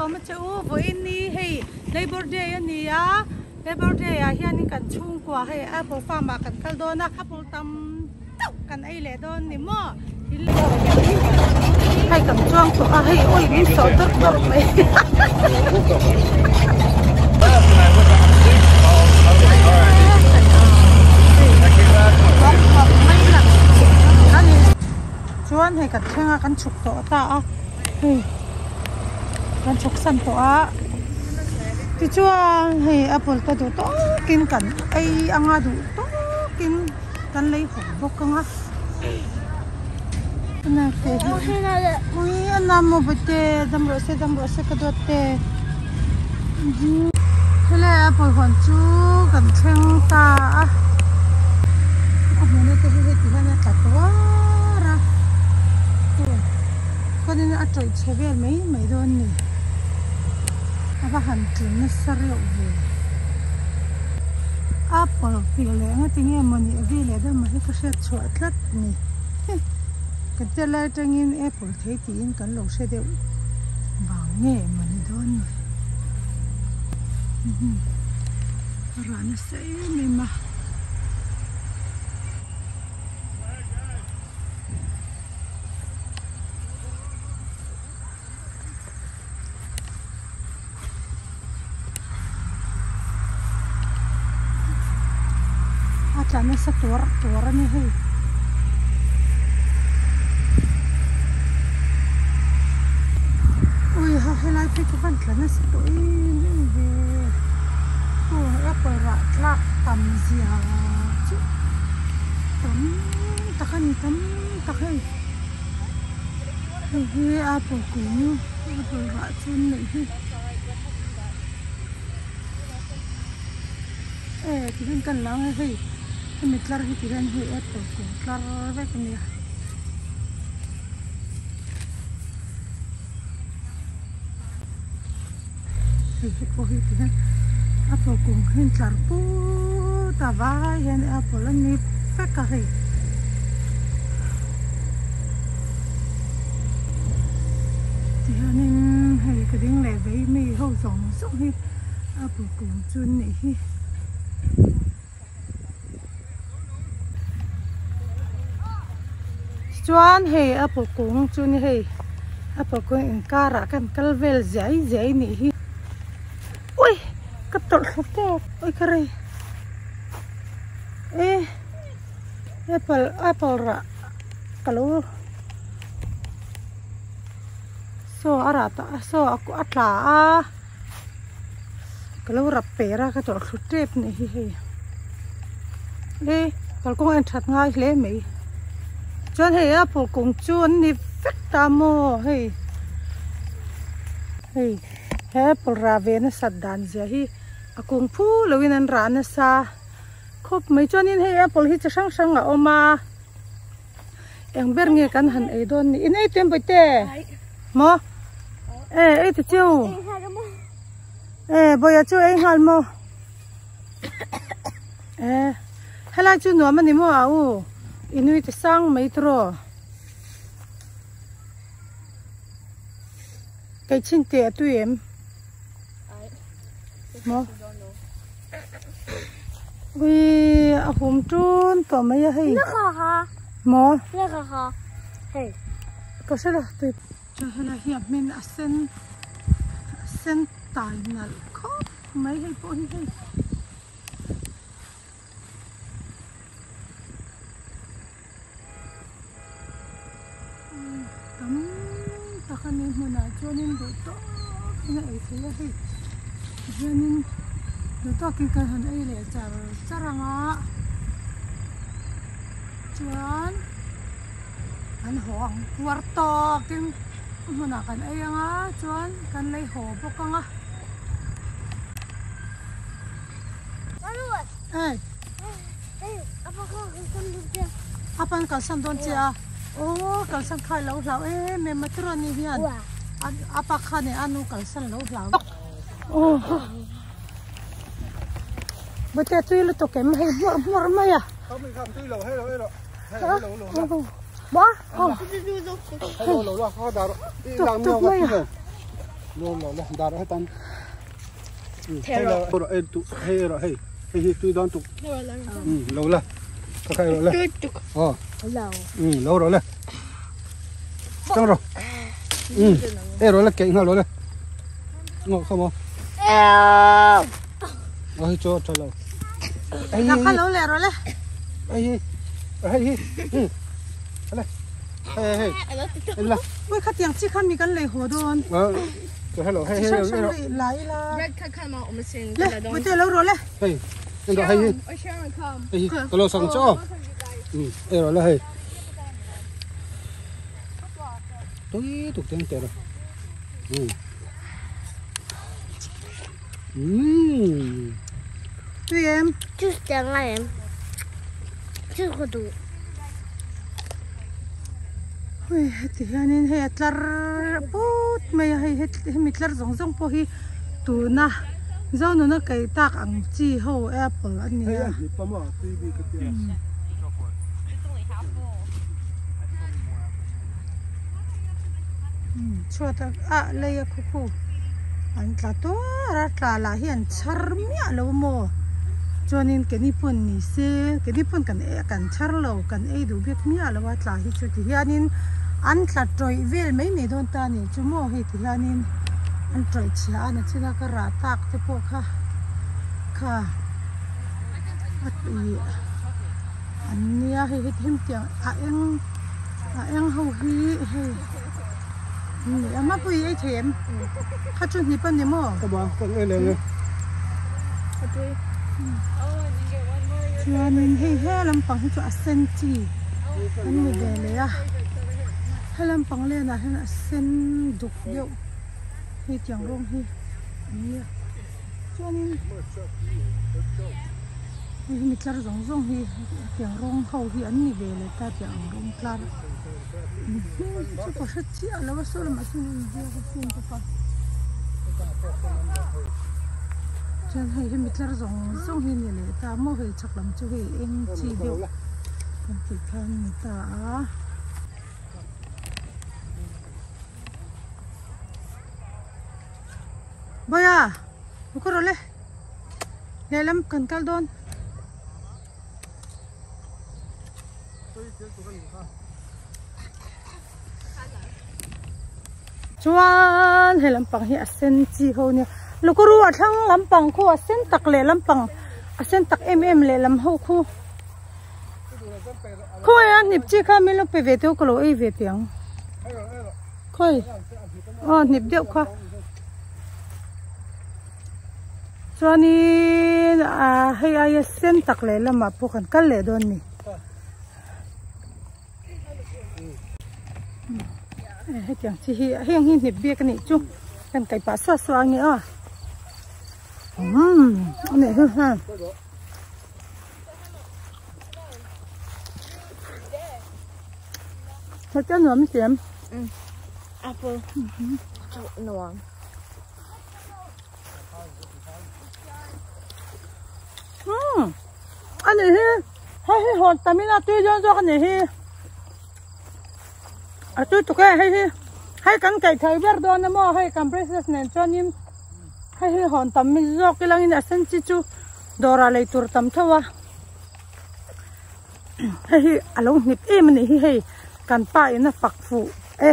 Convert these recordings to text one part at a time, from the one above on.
lawm a che u vawiin ni hei Labour Day a ni a Labour Day ah hianin kan chhungkua hei apple farm ah kan kal dawn a apple tam deuh kan ei leh dawn ni maw hei kan chuang tawh a hei awi min sawh dawrh dawrh mai chuan hei kan thleng a kan chhuk tawh ta a hei kan chhuk san tawh a tichuan hei apple te duh tawkin kan ei anga duh tawkin kan lei hawk bawk anga ui a nam maw bawihte dam rawh se dam rawh se ka dawt te helai apple huan chu kan thleng ta a a hmuhna te hi heti hian a tla tuar a chuanin a tawih chhe vel mai mai dawn a ni a va han tlin nasa reuh ve apple tih leh engati nge mawni a vi leh deuh mai hi ka hriat chhuah tlat a ni kan tel lai atangin apple thei tiin kan lo hre deuh vang nge mawni dawn ni a rah nasa em em a. A tla nasa tuar tuar a ni hei. Ui ha helai phei chu van tla nasa tawh em em ve. Aw apple rah tlak tam zia chu tam tak a ni tam tak hei. Hei hi apple kung apple rah chu an neih hi e ti hian kan lang a hei hemi tlar hi ti hian hei apple kung tlar vek a nia. Hei hi pawh hi ti hian apple kung hi an tlar put a vai hian apple a ni vek a hei. Tihianin hei ka ding leh vei mi ho zawng zawng hi apple kung chu an nih hi. Chuan hei apple kung chu ni hei apple kung inkarah khan kal vel zai zai nih hi ui ka tawlh thlu tep ui ka rei e apple apple rah ka lo saw a rah tah saw a tla a. Ka lo rap per a ka tawlh thlu tep nih hi hei e kalkawng en that ngai hle mai chuan hei apple kung chu an ni vek ta maw hei hei he apple rah ve nasat dan zia hi a kung phu lo in an rah nasa khawp mai chuanin hei apple hi chi hrang hrang a awm a eng ber nge kan han ei dawn ni in ei tuam bawihte maw e ei ta chiu e bawia chu ei nghal maw e helai chu nuam ani maw a u i nui ta sang mai tawh kei chhin teh a tui em. Maw ui a hum tun tawh mai a hei maw ka hre lo tui chuan helai hi a hmin a sen a sen tai nalh khawp mai hei pawh hi hei. Tam tak a ni hmunah chuanin duh tawkin a ei theih a hei tihianin duh tawkin kan han ei leh char char ang a chuan kan haw ang puar tawkin hmunah kan ei ang a chuan kan lei haw bawk ang a. Apan kalsan dawn che a aw kalsan kha ilo hlau em em a tiraw ni hian apa kha nen a nu kalsan lo hlau aw bawihte tui lutuk em hei hmuar hmuar mai a tuk tuk mai a. Ui khatiang chi kha mi kan lei haw dawn. Le pute lo rawh le. Tui em. Ui heti hianin hei a tlar put mai a hei hemi tlar zawng zawng pawh hi tuna Zonuna kaih tak ang chi ho apple a ni a. Chhuat ah lei a khaw khu an tla tuar a tla lah hi an chhar miah lo maw chuanin keini pawn ni se keini pawn kan kan chhar lo kan ei duh bik miah lo a tla hi chu ti hianin an tla tawih vel mai mai dawn ta a ni chu maw hei ti hianin an tawih chhia a nachina ka rah tak te pawh kha kha a ih an nia hei hi hetiang a eng a eng ho hi hei a mapui ei thei em kha chu hnip a ni maw chuanin hei he lampang hi chu a sen chi an ni ve leh a he lampang lenah hian a sen duk deuh hei tiang rawng hi an nia chuanin hei hi mi tlar zawng zawng hi tiang rawng ho hi an ni ve leh ta tiang ang rawng tlar chu ka hre chiah lo a saw lamah sawn a inziak a sin bawk a chuan hei hi mi tlar zawng zawng hi a ni leh ta maw hei chhak lam chu hei eng chi deuh kan tih kha a ni ta a. Bawia u ka rawlh e lehlam kan kal dawn. Chuan he lampang hi a sen chi ho nia lukuru a thlang lampang khu a sen tak leh lampang a sen tak em em leh lam ho khu khawi a hnip chi kha min lo pe ve teu ka lo ei ve teh ang khawi aw hnip deuh kha. Chuanin ah hei aia sen tak leh lamah pawh kan kal leh dawn a ni. Hetiang chi hi heng hi hnip bik a nih chu kan kaih pah suah suah ang e aw umm a nih hi ha. Hetiang nuam i ti em? Apple nuam. Umm a nih hi hei hi hawn tam ila tui dawn zawk a nih hi a tui tuk e hei hi hei kan kaih thei ber dawn a maw hei kan braces nen chuanin hei hi hawn tam zawk ila in a sen chi chu dawrah lei tur tam tho a hei hi a lo hnip em a nih hi hei kan pa in a fak fuh e.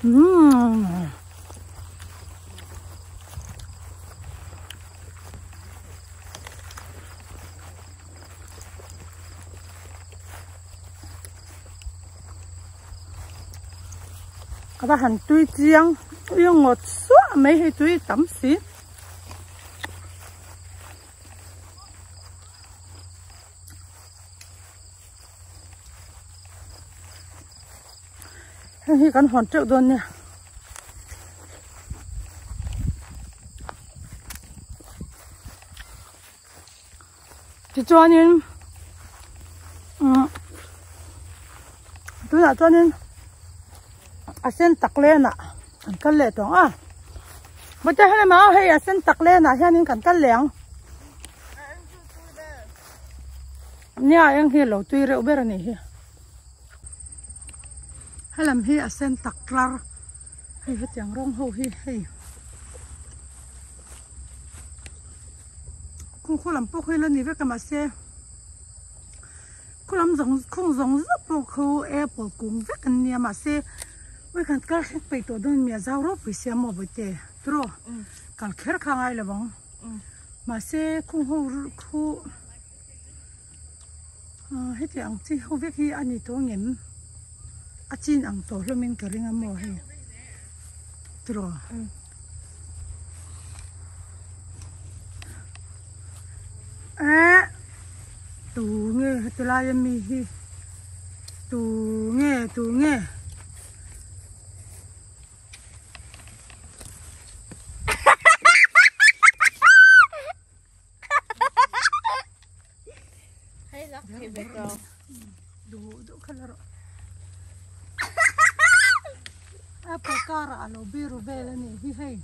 Umm. A va han tui chiang ui ngawt suah mai hei tui tam si. Heng hi kan hawn teuh dawn nia. Tichuanin umm tunah chuanin a sen tak lenah an kal leh tawh ang a. Mate helama hei a sen tak lenah hianin kan kal leh ang. Nia eng hi lo tui reuh ber a nih hi. Helam hi a sen tak tlar hei hetiang rawng ho hi hei khung khu lam pawh khi la ni vek a mahse khu lam zawng khung zawng zawng pawh khu apple kung vek an nia mahse ui kan kal thleng peih tawh dawn mi a zau ropui sia maw bawihte tiraw kal kher kha a ngai lo ang mahse khung ho khu. Heti ang chi ho vek hi a ni tawh ngem a chin ang tawh hlawm in ka ring a maw hei tiraw eh tu nge heti lai a mi hi tu nge tu nge. Apple car ah alo biru vel a nih hi hei.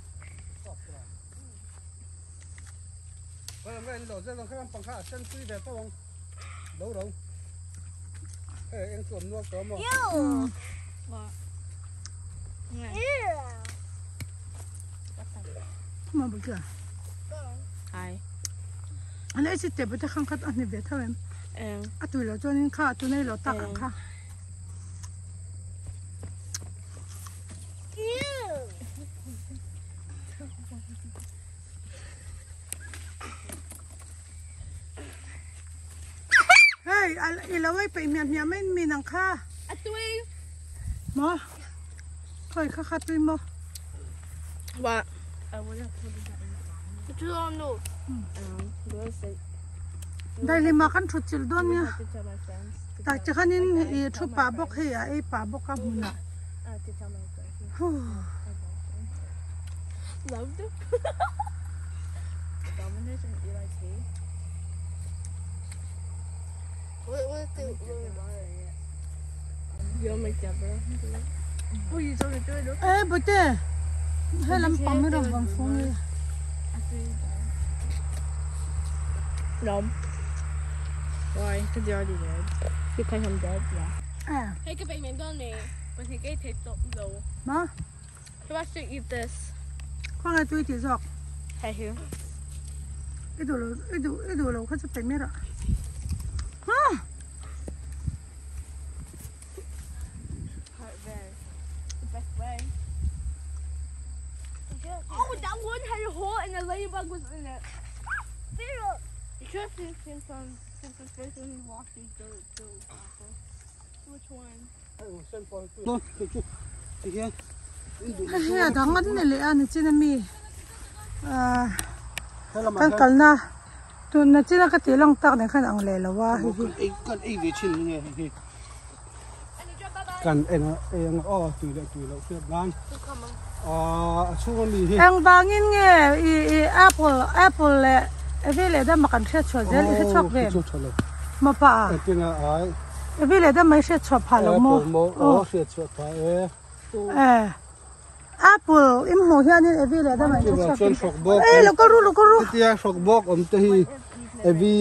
An ei chi tep te khang khat a hni ve tho em a tui loh chuanin kha a tu nei lo tak ang kha. Hei i lo ei peih hmiah hmiah mai min ang kha. A tui. Maw khawi kha kha tui maw. What? Dailima kan thut chilh dawn nia tah te khanin ih thu pah bawk hei a ei pah bawk a hmunah huh. E bute he lam pang hi rawn vawn fung ila. No. Why? Because you're already dead. Because I'm dead, yeah. Eh. Hey, ka pe men don me. But he gave taste low. Ma? Who wants to eat this? Khawnge tui tih zawk? Hei hi. I duh lo i duh i duh lo kha chu pe mai rawh. Ah! Oh, that one had a hole and a ladybug was in it. You should have seen Simpsons Simpsons face when he walked through the apple. Which one? Hei hi a dang an ni leh a nichin ami ahh kan kalna tun nachina ka tih lang tak nen khan ang leh lo a hei hi. Kan ei ve thin nge hei hi kan en a ei ang aw tui leh tui loh hriat nan ahh a chhung ami hi. Engvangin nge i i apple apple leh evi leh dama kan hriat chhuah zel i hre chhuak ve em? Mapa a. Engtin a ai. Evi leh dama i hriat chhuah phah lo maw? Apple maw aw hriat chhuah phah e. Eh apple in hmuh hianin evi leh dama in hre chhuak chuan hrawk bawk eh lo kal ru lo kal ru. Hetia hrawk bawk awm te hi evi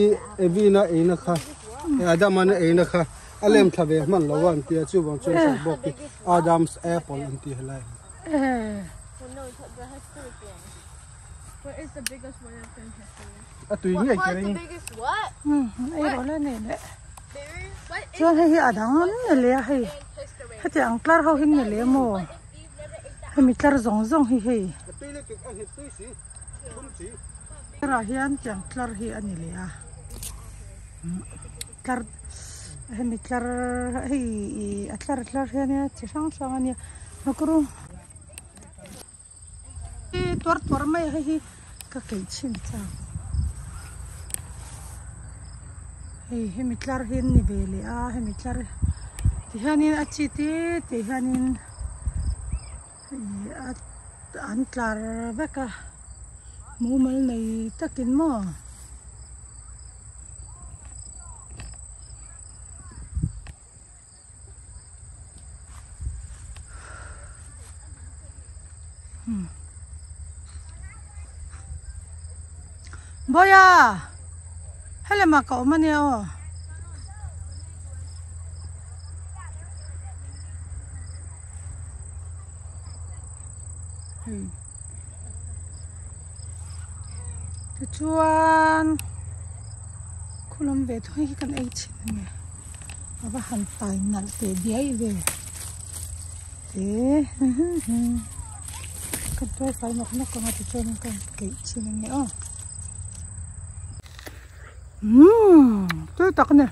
evi na eina kha Adama na eina kha a lem thla ve hman lo a an tia chuvang chuan hrawk bawk hi Adam's apple an ti helai. Eh. A tui ngei ka ring. Ei rawh le nei leh. Chuan hei hi a dang an ni leh a hei. Heti ang tlar ho hi ni leh maw? Hemi tlar zawng zawng hi hei. Tlarah hian tiang tlar hi a ni leh a. Tlar hemi tlar hei a tlar tlar hian chi hrang hrang a nia. Tuar tuar mai a hei hi ka keih chhin chak hei hemi tlar hi an ni ve leh a hemi tlar ti hianin a chi te te hianin ih a an tlar vek a mumal nei takin maw. Bawiha helama ka awm ania aw. Hei tichuan khulawm ve thung hi kan ei thin a ni a va han tai nalh teh diai ve te ka tuai fai nawk nawk anga tichuan ka keih thin a ni aw umm tui tak a ni.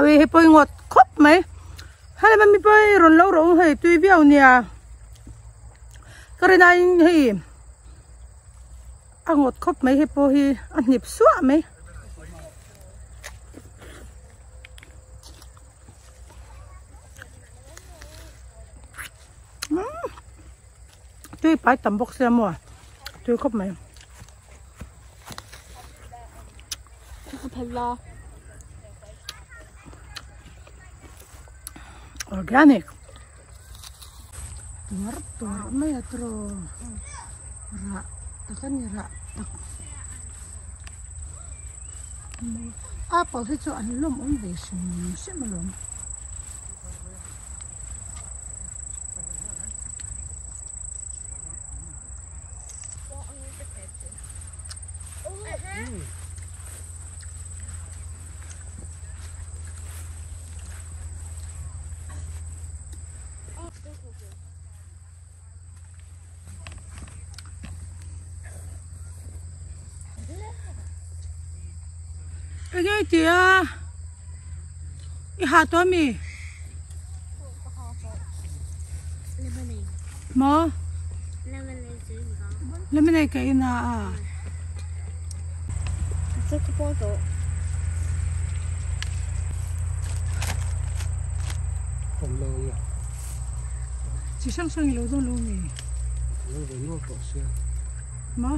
Ui hei pawh ngawt khawp mai helai mi pawh rawn lo rawh u hei tui viau nia ka rin aiin hei a ngawt khawp mai hei pawh hi a hnip suah mai. Tui pai tam bawk sia maw tui khawp mai. Organic tuar tuar mai a tiraw rah tak a ni rah tak apple hi chu an lawmawm ve hrim hrim alawm. Enge i ti a i ha tawh ami maw lemonade ka in a a. Chi hrang hrang i lo dawn lo ami maw.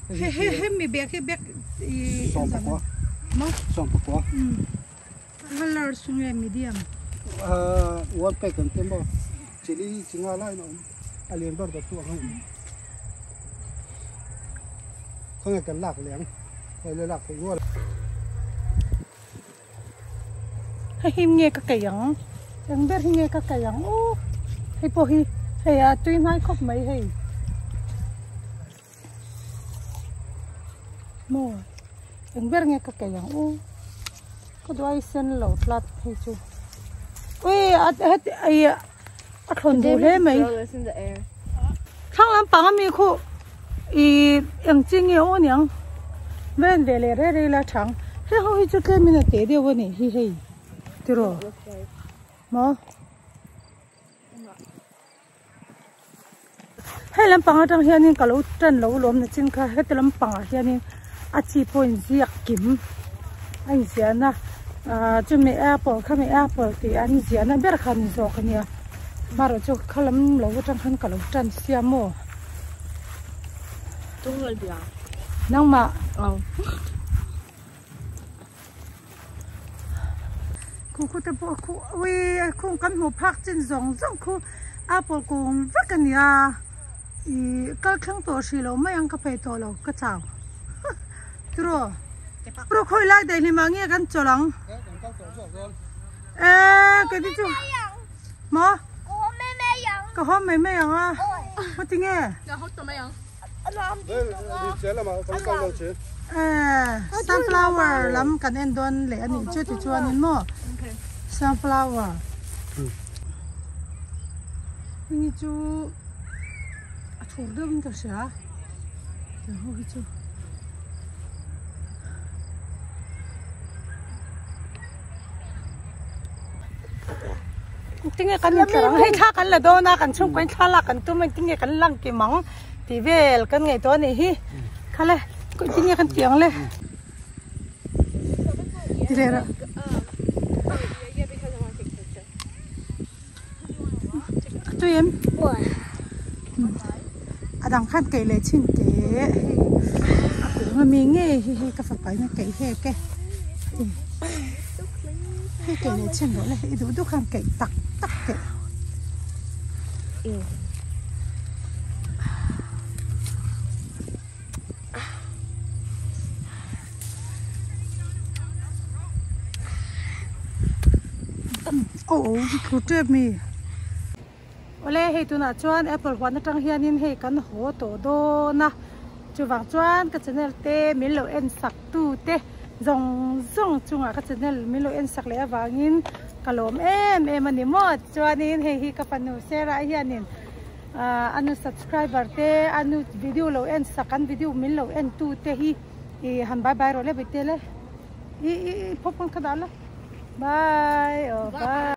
He he he mi bag hi bag i maw a large nge medium. One pack an ti maw chili chi nga lai na awm a lian ber ber chu ang hei khawnge kan lak leh ang hei la lak theih nual. Hei hi nge ka keih ang eng ber hi nge ka keih ang aw hei pawh hi hei a tui hnai khawp mai hei maw eng ber nge ka keih ang aw ka duai sen lo tlat hei chu ui a heti ai a thlawn duh hle mai thlang lampang ami khu ih eng chi nge aw aniang ven ve leh rei rei la thang heng ho hi chu tlem in a teh deuh a nih hi hei tiraw maw hei lampang atang hianin ka lo tan lo lawm na chin kha heti lampangah hianin a chi pawh a inziak kim a inziahna ah chumi apple khami apple tih an ziahna ber kha a ni zawk a nia amaherawh chu kha lam lo atang khan ka lo tan sia maw nangmah. Khu khu te pawh khu ui khung kan hmuh phak chin zawng zawng khu apple kung vek a ni a ih kal thleng tawh hrih loh mai ang ka phei tawh lo ka chau tiraw tiraw khawi lai daih hlim ah nge kan chawlh ang eee keini chu maw ka haw mai mai ang a maw tinge. Sunflower lam kan en dawn leh a nih chu tichuanin maw sunflower hei chu a thur deuhin ka hria tiang ho hi chu. Tinge kan intlar ang hei thla kan la dawn a kan chhungkaw in thla lak kan tum a tinge kan lang kim ang tih vel kan ngaihtuah a nih hi khale tinge kan tih ang le ti leh rawh a tui em a dang khan keih leh chin teh hei a kung ami ngei hi hei ka fapa in a keih hek e hei keih leh chin rawh le i duh duh khan keih tak tak teh. Aw aw thlu tep mi. Awle hei tunah chuan apple huan atang hianin hei kan haw tawh dawn a chuvang chuan ka channel te min lo en sak tu te zawng zawng chungah ka channel min lo en sak leh avangin ka lawm em em a ni maw chuanin hei hi ka fanu Sarah hianin ah a nu subscriber te a nu video lo en sak an video min lo en tu te hi ih han bye bye rawh le bawihte le ih ih phawp kha dah la bye aw bye.